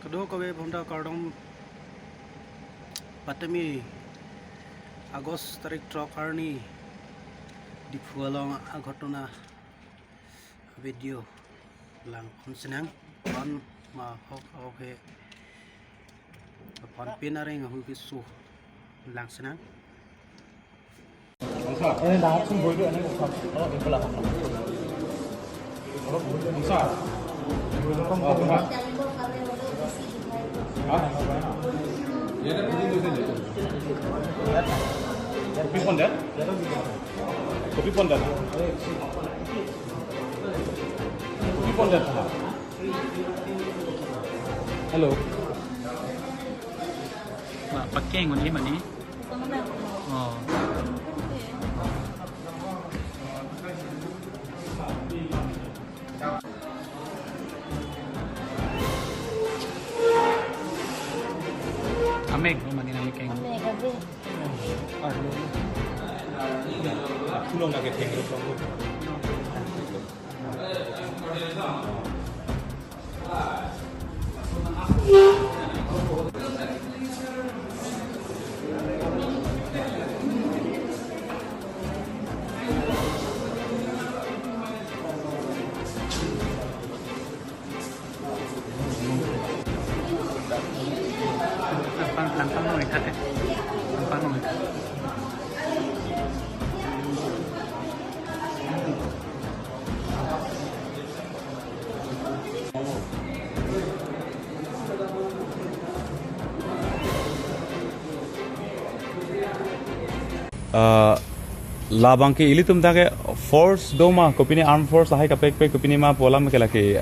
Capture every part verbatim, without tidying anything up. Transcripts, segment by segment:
Kadokave aphanta kardom. Patemi August tarik throk arni Diphu along aghotona video langpon sinang. Pan ma hok ahok he pan pin areng ahu keso lang sinang. Hello. Wah, pakai ngun lima ni. Oh. Amek, oh, mani nang keng. Amek, abi. Tulong lagi tengok. Langpang, langpang nong ikat, eh. Langpang nong ikat. Ah, labang ke ilitum ta ke force do ma, kopine armed force lahai kaprek prek kopine ma pu alam ke lake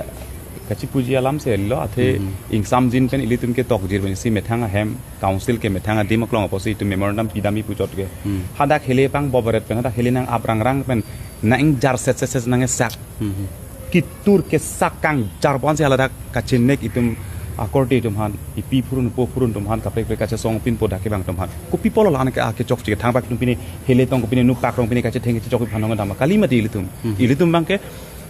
kachipuji alam si lo, athe ingsam jin pen ilitum ke tokjir pen si methang ahem council ke methang adim aklong apotsi itum memorandum pidamji pu chot ke. Hmm. Hadak hele pangbob ret pen, hadak hele nang aprang rang pen nang jar set set set nang sak. Hmm. Kitur kesak kangjar pon si haladak kachenek itum akorte itum han, ipi phurun po phurun itum han, kaprek prek kachesong pinpo dak kevang itum han. Kopi apotlo la-an ke akechok chike thang bak itum pine hele tong kopine nupak rong pine kachetheng kachechok iphan hong dam kali mati ilitum. Hmm. Ilitum bang ke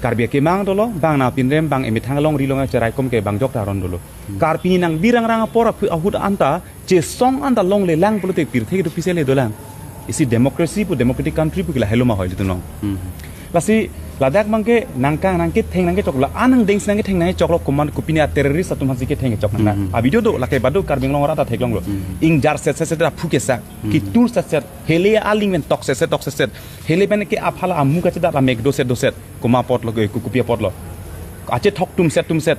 Karbi akemang dolo, bang na pinrem, bang emethang alongri along acherai kom ke bang jok taron dolo. Hmm. Kar pini nang birang rang apor aphu-, ahut anta, chesong anta longle lang pulote pirthe kedo pise le dolang. Isi democracy pu, democratic country pu ke lahelo ma hoi ilitum long. Hmm. Lasi ladak bang ke nangkang nang ketheng nang kechok la, anang deng si nang ketheng nang kechok lo, komat kopine a terrorist atum hasi ketheng kechok nang. Hmm. A video do lake badu Karbi Anglong arat ta theklonglo. Hmm. Ingjar set set set aphu kesak. Hmm. Kitur set set. Hele aling pen tok set set tok set set. Hele pen ke aphala amu kachedat amek do set do set. Komat apotlo ke ku-, kopi apotlo. Achethok tum set tum set.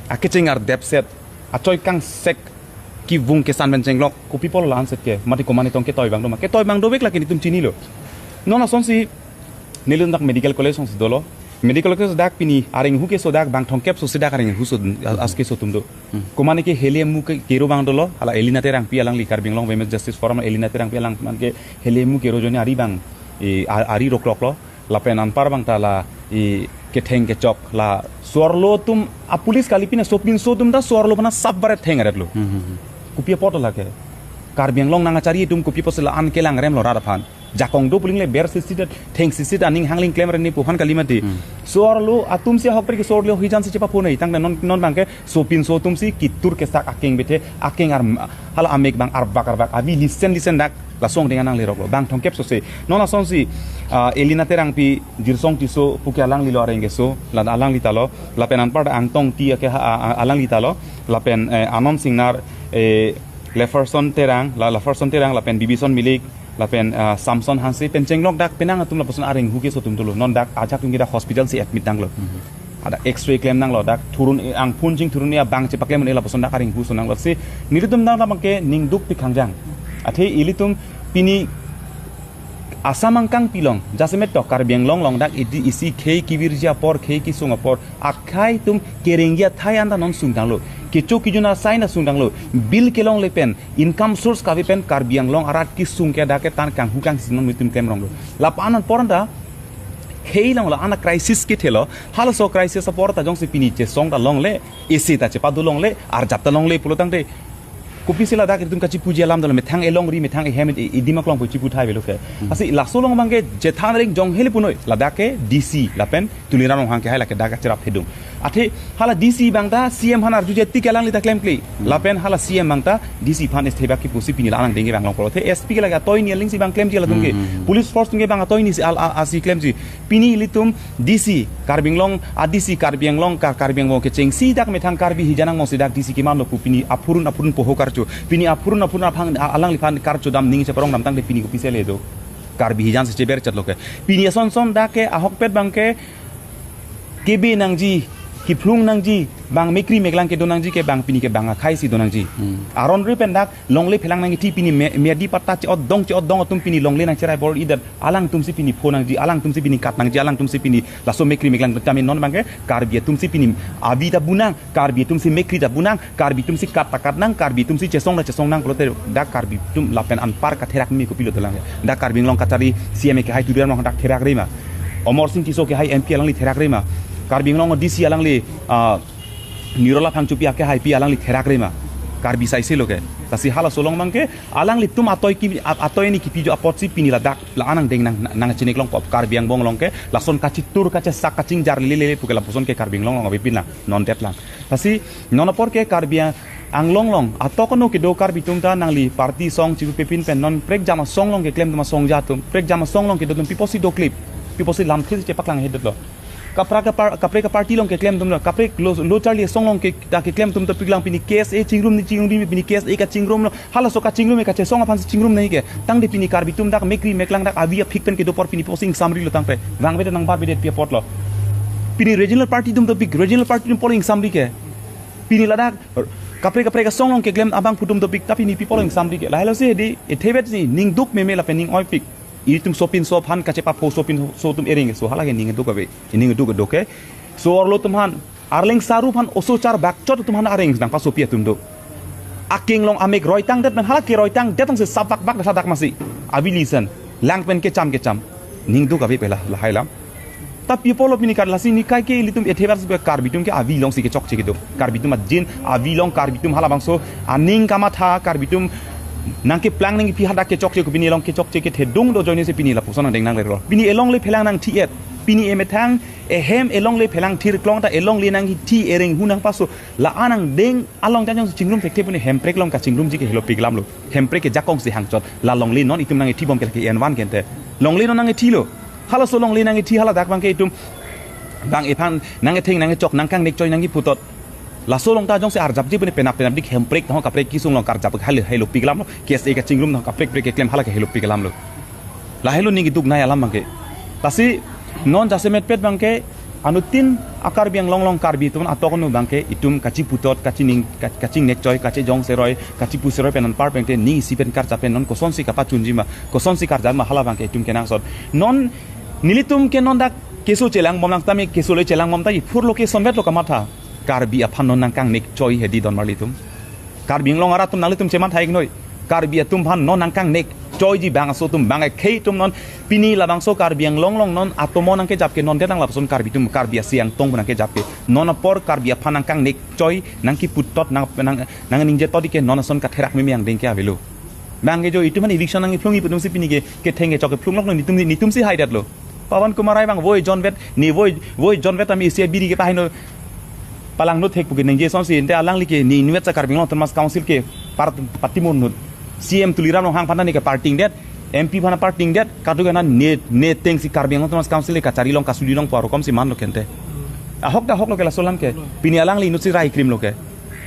Akecheng ardep set. Achoi kangsek kevung kesan pen chenglok, kopi apotlo la-an set ke, mati komat ni tong ketoi abang do ma, ketoi abang dovek lake netum chinilo. Non asonsi, nelitum dak medical college asonsi dolo. Medical college dak pini, areng ahu keso dak, bang thomkep so si dak areng ahu so, as keso atum do. Hmm. Komat ni ke hele amu ke kero abang dolo, hala Elina Terangpi alangli Karbi Anglong Women's Justice Forum, Elina Terangpi alangli ke hele amu kero ajoine ari abang, e, a-, ari rokloklo. Lapen anpar abang ta la e ketheng kechok la so-arlo atum a police kali pine sopinso atum ta so-arlo aphan sap baret theng aret lo. Hmm, hmm, hmm. Kopi apot lake. Karbi Anglong nang achari atum kopi apotsi la-an kelang rem lo rat aphan. Jakong do puling le ber sisi det theng sisi det aning hangling klem reni pu aphan kali mati. Hmm. So-arlo atum si ahokpre ke so-arlo hijan si chepaphonei tangte non, non abang ke sopinso atum si kitur kesak akeng bethe akeng ar hala amek abang arbak arbak abi lisen lisen dak lasong ding anang lerok lo. Bang thomkep so se. Non asonsi, ah, Elina Terangpi, Jirsong Tisso, pu ke alangli lo areng keso, la alangli ta lo, lapen anpar Angtong Ti ake ha, a, a, alangli ta lo, lapen, eh, Anand Singnar, eh, Leferson Terang, la Leferson Terang, lapen Bibison Milik, lapen, ah, Samson Hanse, pen chenglok dak penang atum lapuson areng ahu keso atum dolo. Non dak ajak atum ke dak hospital si admit tanglo. Mhm. Ada X-ray klem nanglo, dak thurun, eh, angphun chingthurun-e abang chepaklem un-e lapuson dak areng ahu so nanglo. Si nelitum dak dak abang ke ningduk tik hangjang. Athe ilitum pini Assam angkang pilong, jasemet tok Karbi Anglong along dak idi isi khei kevirji apor, khei kesung apor, akhei atum kerengji athai anta non sung tanglo. Kecho kejun asai anta sung tanglo. Bill kelongle pen, income source kave pen Karbi Anglong arat kesung ke dak ke tan kanghu kangsi non nelitum klem ronglo. Lapu-an apor anta, khei along la-an crisis kethelo, halaso crisis apor ta jongsi pini chesong ta longle, isi ta chepado longle, arjap ta longle pulo tangte. Kopisi ladak itum kachipuji alam dolo, methang elongri, methang ehem i-, idim aklong pu chipu thai avelo ke. Lasi laso along abangke jethan ring jong hele punoi, ladak ke D C lapen Tuliram Ronghang ke hai lake dak kacherap thedung. Athe hala D C abang ta C M aphan arjuje tik alangli ta klemkle. Lapen hala C M abang ta D C aphan ithebak kipusi pini la-an angdeng ke bang longpo. Athe S P ke lake atoi ni alingsi bang klemji latum ke. Police force atum ke bang atoi ni si al, al, asi klemji. Pini ilitum D C, Karbi Anglong, a D C Karbi Anglong, Kar-, Karbi Anglong kechengsi dak methang Karbi hijan angbong si dak D C keman lo pu pini aphurun aphurun poho karcho. Pini aphurun aphurun aphang a-, alangliphan karcho dam ning cheparong dam tangte pini kopisi le do. Karbi hijan si cheber chat lo ke. Pini ason son dak ke ahokpet abangke kebe nangji, kiphlung nangji, bang mekri meklang kedo nangji ke bang pini ke bang akhai si do nangji. Aron ri pen dak longle phelang nangji thi pini me-, medi patta che-otdong che-otdong atum pini longle nangcherai bor-idet. Alangtum si pini pho nangji, alangtum si pini kat nangji, alangtum si pini laso mekri meklang tame non abangke Karbi atum si pini avi ta bu nang, Karbi atum si mekri ta bu nang, Karbi atum si kat ta kat nang, Karbi atum si chesong ta chesong nang pulote dak Karbi atum lapen anpar katherak me kopilo dolang. Dak Karbi Anglong kachari C M ke hai Tuliram Ronghang dak therak re ma. Amarsing Tisso ke hai M P alangli therak re ma. Karbi Anglong D C alangli, ah, Nirola Phangchopi ake hai pi alangli therak re ma. Karbi saise lo ke. Lasi halaso along abangke alanglitum atoi ki, a-, atoi ni kipi jo apotsi pini ladak la-an angdeng nang, nang chinik longpo Karbi Anglong along ke lason kachitur kachesak kachingjar lele lele pu ke lapuson ke Karbi Anglong along avepin lang non det lang. Lasi non apor ke Karbi Anglong along atok ano kedo Karbi atum ta nangli party asong chibu pepin pen non prekjam asong along keklem atum asong ja atum, prekjam asong along kedo atum pi apotsi doklip, pi apotsi lamthir chepaklang hedet lo. Kaprek kapar-, kaprek kaparty along keklem atum lo, kaprek lo, lo charli asong along ke, ta keklem atum ta piklang pini K S A chingrum ni chingrum ni pini K S A kachingrum lo, halaso kachingrum e kachesong aphan si chingrum nai ke. Tangte pini Karbi atum dak mekri meklang dak avi aphik pen kedo apor pini pi apotsi ingsamri lo tangte. Vangvedet nangbarvedet pi apot lo. Pini regional party atum ta pik, regional party atum apor ingsamri ke. Pini ladak kaprek kaprek asong along keklem abangphu atum ta pik ta pini pi apor ingsamri ke. Lahelo si hedi, ithebet si ning duk meme lapen ning oipik. Itum sopinso aphan kachepapho sopinso atum ereng so hala ke ning duk ave. Ning duk do ke. So arlo atum aphan, Arleng Saru aphan oso charbak chot atum aphan areng nang pasopi atum do. Aking along amek roitangdet pen hala ke roitangdet ang se sabak bak sa dak masi. Avi listen. Lang pen kecham kecham. Ning duk ave pela lahai lam. Ta pi apot lo pini kar lasi nikai ke ilitum ithebak si Karbi atum ke avi along si kechokche kedo. Karbi atum ajin avi along Karbi atum halabangso aning kamatha Karbi atum nangkeplang nangpi hadak kechokche ko pini along kechokche kethedung do ajoine si pini lapuson angdeng nangle lo. Pini elongle phelang nangthi-et. Pini emethang ehem elongle phelang thirklong ta elongle nangthi ereng hu nangpaso. La-an angdeng along jajong si chingrum thekthe puni Hemprek along kachingrumji ke helopik alam lo. Hemprek ke jakong si hangchot. La longle non itum nangthibom ke lake envan kente. Longle non nangthilo. Halaso longle nangthi haladak abangke itum bang ephan nangtheng nangchok nangkangnek choi nangkiputot. Laso along ta jongsi arjapji puni penap penapdik Hemprek tahong kaprek kesung along karjap hal helopik alam lo. K S A kachingrum tahong kaprek prek keklem hala ke helopik alam lo. Lahelo ning duk nai alam abangke. Lasi non jasemetpet abangke anuttin a-Karbi Anglong along Karbi atum atok ano abangke itum kachiputot, kachining, ka-, kachingnek choi, kachejong seroi, kachipu seroi pen anpar pente ning isi pen karjap pen non kosonsi kapachunji ma, kosonsi karjap ma hala abangke itum kenangsot. Non nelitum ke non dak keso chelangbom lang tame keso le chelangbom ta iphur lo kesonvet lo kamatha. Karbi aphan non nangkangnek choi hedi don marlitum. Karbi Anglong arat atum nanglitum chematha iknoi. Karbi atum aphan non nangkangnek choiji bangso atum bang ekhei atum non pini labangso Karbi Anglong along non atomo nangkejap ke non det nang lapuson Karbi atum Karbi asi angtong nangkejap ke. Non apor Karbi aphan nangkangnek choi nangkiputot nang, nang, nangningjetot ke non ason katherak meme angdeng ke avelo. Bang ke jo itum aphan eviction nangkephlung iputum si pini ke ketheng kechok kephlung lok non itum, itum si haidet lo. Pawan Kumar Rai bang voi jonvet, ne voi, voi jonvet ami isi biri ke pahino palangno thek puke ningje sonsi ente alangli ke ne inutvet sa Karbi Anglong Autonomous Council ke par-, party monut. C M Tuliram Ronghang aphan ne ke parting det, M P aphan parting det, kadokave ne, ne ateng si Karbi Anglong Autonomous Council ke kachari long kasuli long paro kom si man lo kente. Ahok ta ahok lo ke laso alam ke, pini alangli inut si rai krim lo ke.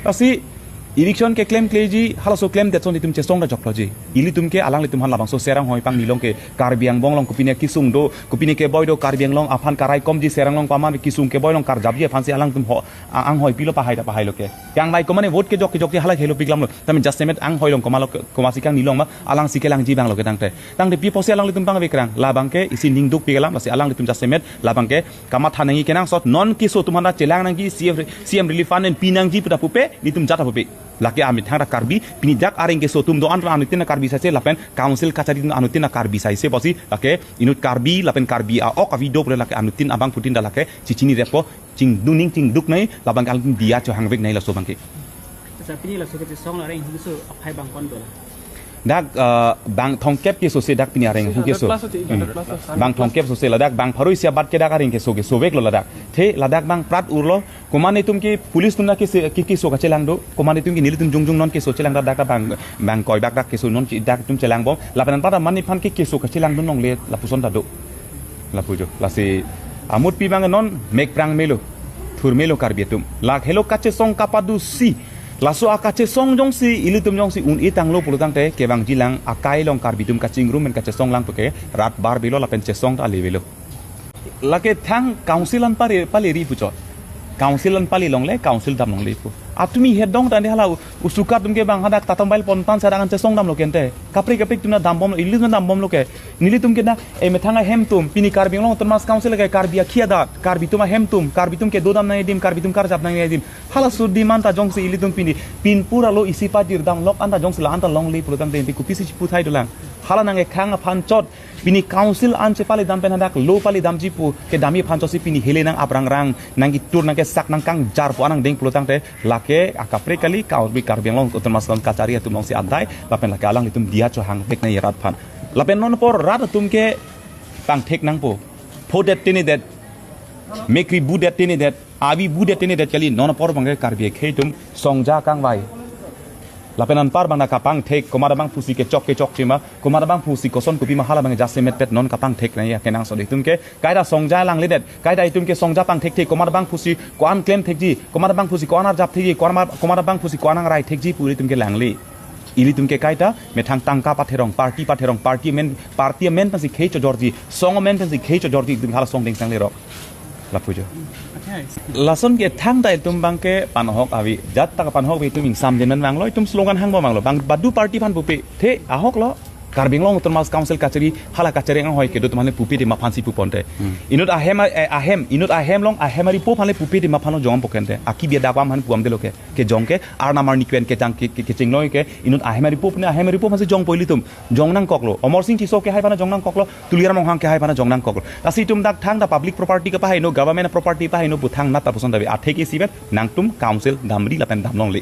Lasi eviction keklemkleji, halaso klemdet son itum chesong ta jokloji. Ilitum ke alanglitum aphan labangso Serang Hoi pang nilong ke Karbi Anglong along kopine kesung do, kopine keboi do, Karbi Anglong aphan karaikomji Serang along paman kesung keboi along karjapji aphan si alangtum ho, a-, anghoi pilo pahai ta pahai lo ke. Kangvai komane vote kejok kejokji hala helopik alam lo. Tame jasemet anghoi along koma lo ke, koma si kang nilong ma, alang si kelangji bang lo ke tangte. Tangte pi apotsi alanglitum pangvekrang, labangke isi ning dukpik alam, lasi alanglitum jasemet, labangke kamatha nangji kenangsot, non keso atum aphan ta chelang nangji, C M, C M relief fund pen pi nangji puta pupe, nelitum jat ta pupe. Lake amethang ta Karbi, pini dak areng keso atum do-an ta anuttin ta Karbi saise lapen council kachari atum anuttin ta Karbi saise pusi, lake inut Karbi lapen Karbi a-ok avi do pule lake anuttin abangphutin ta lake chichinireppo, chingdun ning chingduk nai, labang alanglitum diya chohangvek nai laso abangke. Sa pini laso kachesong la areng hingso aphai bang kon dola. Dak, ah, bang thomkep keso si dak pini areng hingso. Hundred plus ati, hundred plus. Hmm. Bang thomkep so si ladak bang pharo isi abat ke dak areng keso keso veklo ladak. The ladak bang prat urlo. Komat netum ke police atum na kese ke keso kachelang do. Komat netum ke nelitum jongjong non keso chelang dak dak bang bang koi bak dak keso non chi dak atum chelang bom. Lapen anpar aman nephan ke keso kachelang do longle lapuson ta do. Lapu jo. Lasi amutpi bang non mek prang melo. Thur melo Karbi atum. Lake helo kachesong kapadu si. Laso akachesong jongsi ilitum jongsi un-e tanglo pulotangte kevangji lang akai along Karbi atum kachingrum pen kachesong lang puke rat bar bilo lapen chesong ta ale bilo. Lake thang council an pari pali ri puchot. Council an pali longle, council dam longle pu. Atumi hedong tande hala u-, usukat atum ke bang hadak tatam bail pontan sarang an chesong damlo kente. Kaprek kaprek atum na dam bomlo, ilitum dam bomlo ke. Nelitum ke na, eh, methang ahem atum, pini Karbi Anglong Autonomous Council ke Karbi akhia dat, Karbi atum ahem atum, Karbi atum kedo dam nangji adim, Karbi atum karjap nangji adim. Halaso demand ta jongsi ilitum pini, pin pura lo isi padir dam lok anta jongsi la anta longle pulotangte enti kopisi chipu thai dolang. Hala nangkekhang aphan chot, pini council an chepali dam pen hadak lo pali damji pu kedamji aphan chotsi pini hele nang aprangrang nangketur nangkesak nangkangjar pu anang deng pulotangte lake akaprek kali Karbi Karbi Anglong Autonomous Council kachari atum alongsi adai lapen lake alanglitum diya chohang vek nangji rat aphan. Lapen non apor rat atum ke pangthek nangpo. Phodet tinidet. Mekri budet tinidet. Abi budet tinidet kali non apor bangke Karbi akhei atum songja kangvai. Lapen anpar bang na kapangthek, komat abang pusi kechok kechok chima, komat abang pusi koson kopi ma hala bang jasemet pet non kapangthek nangji akenangsot itum ke, kaita songja langledet, kaita itum ke songja pangthekthek, komat abang pusi ko-an klemthekji, komat abang pusi ko-an arjapthekji, komat, komat abang pusi ko-an angrai thekji pu itum ke langle. Ilitum ke kaita, methang tangka patherong, party patherong, party amen, party amen pensi khei chojorji, song amen pensi khei chojorji, itum hala song deng sang lerok. Lapu jo. Okay. Lason ke thangta itum bangke panhok avi. Jat ta panhok avi itum ingsamdin vanglo, itum slogan hang bomanglo. Bang badu party aphan pupe. The ahok lo. Karbi Anglong Autonomous Council kachari, hala kachari anghoi kedo atum aphan pupe dema aphansi puponte. Hmm. Inut ahem, eh, ahem, inut ahem along, ahem aripo aphan le pupe dema aphan lo jong pokente. Aki bia dakwam aphan puamde lo ke. Kejong ke, arnam arni kven kejang ke, ke, kechingnoi ke, inut ahem aripo aphan, ahem aripo aphansi jongpo ilitum. Jong nangkoklo. Amarsing Tisso kehai aphan jong nangkoklo. Tuliram Ronghang kehai aphan jong nangkoklo. Lasi itum dak thangta public property kepahai no, government property pahai no, pu thang nat ta puson davi. Atheke isivet, nangtum council damri lapen dam longle.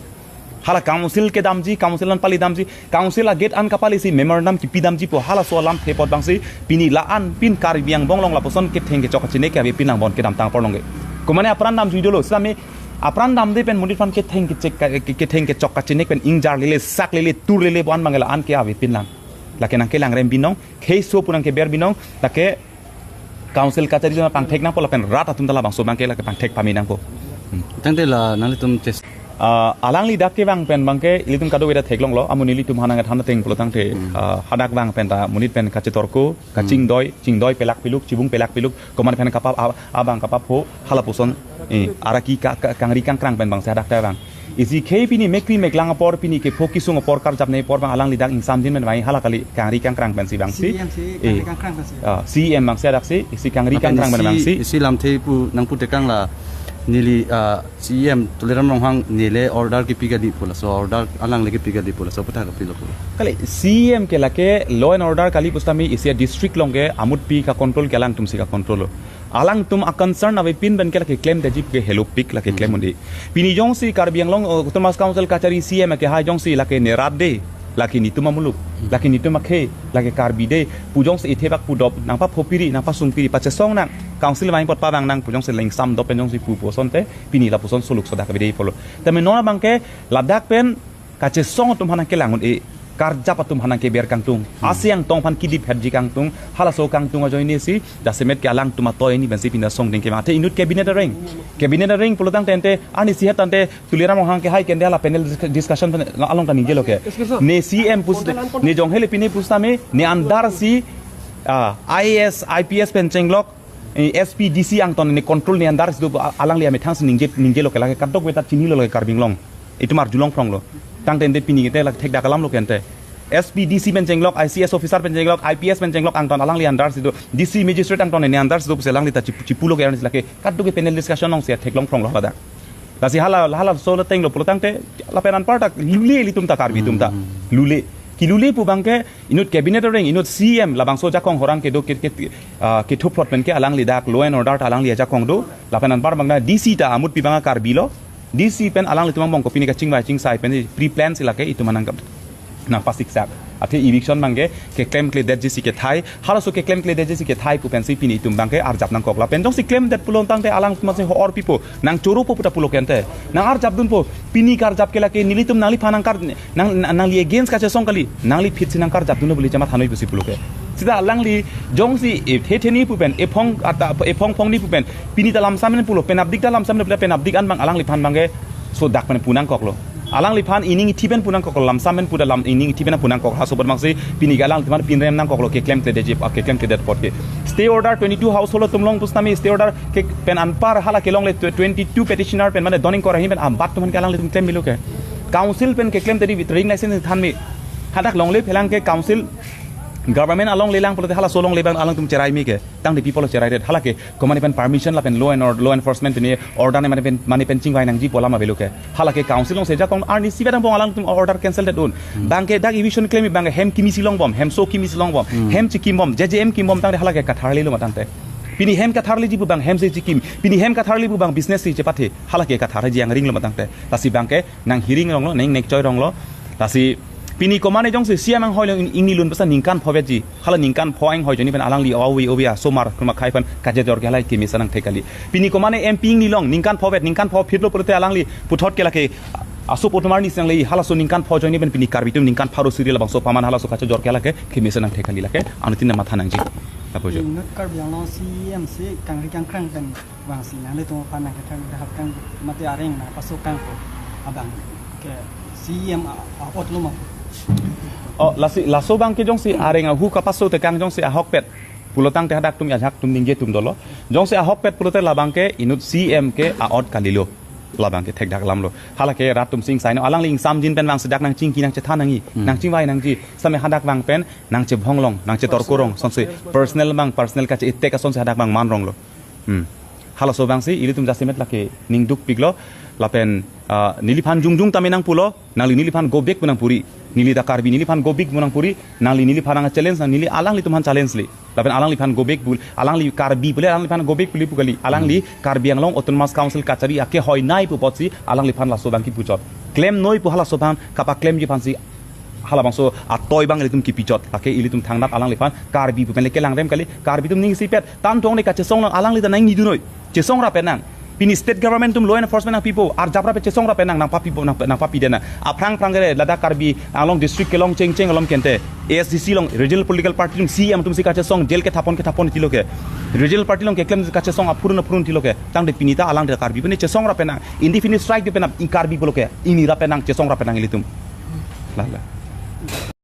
Hala council kedamji, council an pali damji, council agate an kapali si memorandum kipi damji pu halaso alamthe apot bangsi, pini la-an pin Karbi Anglong along lapuson ketheng kechok kachinek ke ave pin langbon kedamtang apor longle. Komat ne apran damjui dolo, sami apran damde pen monit aphan ketheng kechek, ke-, ketheng kechok kachinek pen ingjar lele, sak lele, tur lele, pu an bang la-an ke ave pin lang. Lake nangkelangrem binong, kheiso pu nangkeber binong, lake council kachari jona pangthek nangpo lapen rat atum ta labangso bangke lake pangthek pame nangpo. Hmm. Tangte la nanglitum ches- Ah, alangli dak kevang pen bangke ilitum kadokave ta theklonglo, amonit ilitum hanang than ateng pulotangte, Hmm. ah, hadak vang pen ta monit pen kachetorko, Hmm. kachingdoi, chingdoi pelak piluk, chibung pelak piluk, komat pen kapap, a-, abang kapapho, hala puson, eh, araki ka, ka, kangri kangkrang pen bangsi hadak ta vang. Isi khei pini mekri meklang apor pini kepho kesung apor karjap nangji apor bang alangli dak ingsamdin pen vang hala kali kangri kangkrang pensi bangsi. C E M si, eh, kangri kangkrang pensi. Ah, C E M bangsi adaksi, isi kangri Lapen kangkrang pen isi, vangsi. Isi lamthe pu nangputekang la neli, ah, C E M Tuliram Ronghang nele order kipi kali pu laso order alangle kipi kali pu laso aputhak kapilo pu. Kali C E M ke lake law and order kali pusitame isi district along ke amutpi kacontrol ke alangtumsi kacontrol lo. Alangtum aconcern avepin pen ke lake klemdetji ke helopik lake klem Hmm. undi. Pini jongsi Karbi Anglong, uh, Autonomous Council kachari C E M kehai jongsi lake ne rat de, lake netum amuluk, Hmm. lake netum akhei, lake Karbi de, pu jongsi ithe bak pudop, nangpapho piri, nangpasung piri, pachesong nang, council vang apot pavang nang, pu jongsi lengsam dop pen jongsi pu pu asonte, pini lapuson soluk sodak avede pulo. Tame non abangke ladak pen kachesong atum aphan nangkelang un-e, karjap atum aphan nangkeber kangtung. Hmm. Asi angtong aphan kidip hetji kangtung, halaso kangtung ajoine si, jasemet ke alangtum atoi ni pensi pini asong ding kevang. Athe inut cabinet areng. Cabinet areng pulotangte ante, arnisi het tangte, Tuliram Ronghang kehai kende hala panel dis-, discussion pen along ta ningjelo ke. Excuse me. Ne C E M pus, ne jong hele pine pusitame, ne andar si, ah, I A S, I P S pen chenglok, eh, S P D C angton ne control ne andar si do, a-, alangli amethang si ningje, ningjelo ke lake kadokave ta chinilo lake Karbi Anglong. Itum arjulong phronglo. Tangte ante pini kete lake thekdak alamlo ke ante. S P D C pen chenglok, I C S officer pen chenglok, I P S pen chenglok angton alangli andar si do. D C magistrate angton ne andar si do pusi alangli ta chipu, chipulo ke arnisi lake kadokave panel discussion alongsi theklong phronglo ladak. Lasi hala, halaso le tenglo pulotangte, lapen anpar ta lule ilitum ta Karbi atum ta. Hmm. Lule. Kelule pu bangke, inut cabinet areng, inut C E M, labangso ajakong horang kedo ke, ke, ah, kethuphlot pen ke alangli dak law and order ta alangli ajakong do, lapen anpar bangna D C ta amutpi bang a-Karbi lo, D C pen alanglitum angbong kopine kachingvai chingsai pen pre-plan si lake itum anang kam nang pasik sak. Athe eviction abangke keklem kledetji si kethai, halaso keklem kledetji si kethai pu pensi pini itum abangke arjap nangkok. Lapen jongsi klemdet pulo tangte alangtum si ho-or pipo, nang choro po puta pulo kente. Nang arjap dunpo, pini karjap ke lake nelitum nangliphan nangkar nang nang- nangli against kachesong kali, nangli phit si nangkarjap dunlo beli jama thanoi pusi pulo ke. Sita alangli jongsi e the theni pu pen, ephong ata ephong phongni pu pen, pini ta lamsam pen pulo, penapdik ta lamsam pen pulo, penapdik an abang alangliphan abangke so dak pen pu nangkoklo. Alangliphan ining ithi pen pu nangkoklo, lamsam pen pu ta lam ining ithi pen pu nangkok. Halaso abangsi pini ke alangliphan pinrem nangkoklo keklem kledetji, ah, keklem kledet apot ke. Stay order twenty-two household atum long pusitame stay order ke pen anpar hala kelongle tw- twenty-two petitioner pen mane doning kora hin pen abat atum ke alanglitum klem milo ke. Council pen keklem tadi trading license than me. Hadak longle phelang ke council government alongle lang pulote halaso longle abang alangtum cherai me ke. Tangte people cherai det hala ke komane pen permission lapen law and order, law enforcement pen order ne mane pen mane pen chingvai nangji pu alam avelo ke. Hala ke council alongsi jakong arnisi abang alangtum order cancel det un. Abangke dak eviction klem abangke hem kimi si longbom, hem so kimi si longbom, hem chikimbom, J J M kimbom tangte hala ke katharlilo matangte. Pini hem katharliji pu abang hem si chikim, pini hem katharli pu abang business si chepathe, hala ke katharji angringlo matangte. Lasi abangke nang hiring ronglo, nang nekchoi ronglo. Lasi pini komane jongsi C M anghoi along ing- ingni lun pasa ningkan pho vetji. Hala ningkan pho anghoi ajoine pen alangli ovi ovi asomar kuma khai pen kachejor ke hala kemesen nangthek kali. Pini komane M P ingni long ningkan pho vet, ningkan pho phitlo pulote alangli puthot ke lake aso potumar ni sang le halaso ningkan pho ajoine pen pini Karbi atum ningkan pharo siri labangso paman halaso kachejor ke lake kemesen nangthek kali lake. Anuttin matha nangji. Tapo jo. Inut Karbi Anglong C E M si kangri kangkrang pen vangsi nanglitum aphan nangkethang dahap kang mate areng nangpasokang pu abangke C E M a- a-ot lo ma? Oh, lasi laso abangke jongsi areng ahu kapaso tekang jongsi ahokpet pulo tangte hadak atum ajahak atum ningje atum dolo. Jongsi ahokpet pulote labangke inut C E M ke a-ot kalilo. Labangke thekdak alamlo. Hala ke rat atum sing saino alangli ingsamjin pen vangsi dak nangchingki nangchethan nangji, nangchingvai nangji. Same hadak abang pen nangchebhong long, nangchetorko rong, sonsi personal abang personal kache-attack asonsi hadak abang man ronglo. Hmm. Halaso abangsi ilitum jasemet lake ningduk piklo lapen, ah, neliphan jongjong tame nangpulo, nangli neliphan go back pu nangpuri. Neli ta Karbi, neliphan go back pu nangpuri, nangli neliphan nang challenge nang neli alanglitum aphan challenge le. Lapen alangliphan go back pu, alangli Karbi pule alangliphan go back pule pu kali. Alangli Karbi Anglong Autonomous Council kachari ake hoinai pu apotsi alangliphan laso abang kipuchot. Klemnoi pu halaso abang kapaklemji aphansi halabangso atoi abang ilitum kipichot. Lake ilitum thangnat alangliphan Karbi pu pen le kelangrem kali. Karbi atum ning isipet tangtong ne kachesong nang alangli ta nang nidunoi. Chesong ra penang. Pini state government atum law enforcement nangpipo, arjap ra pe chesong ra penang, nangpapipo, nang, nangpapi dena. Aphrang phrang kere ladak Karbi Anglong district kelong cheng cheng alom kente. A S D C along regional political party atum C E M atum si kachesong jail kethapon kethapon tilo ke. Regional party along keklem kachesong aphurun aphurun tilo ke. Tangte pini ta alang de Karbi pini chesong ra penang. Indefinite strike de penang, i Karbi pulo ke. Ini ra penang, chesong ra penang ilitum. La la.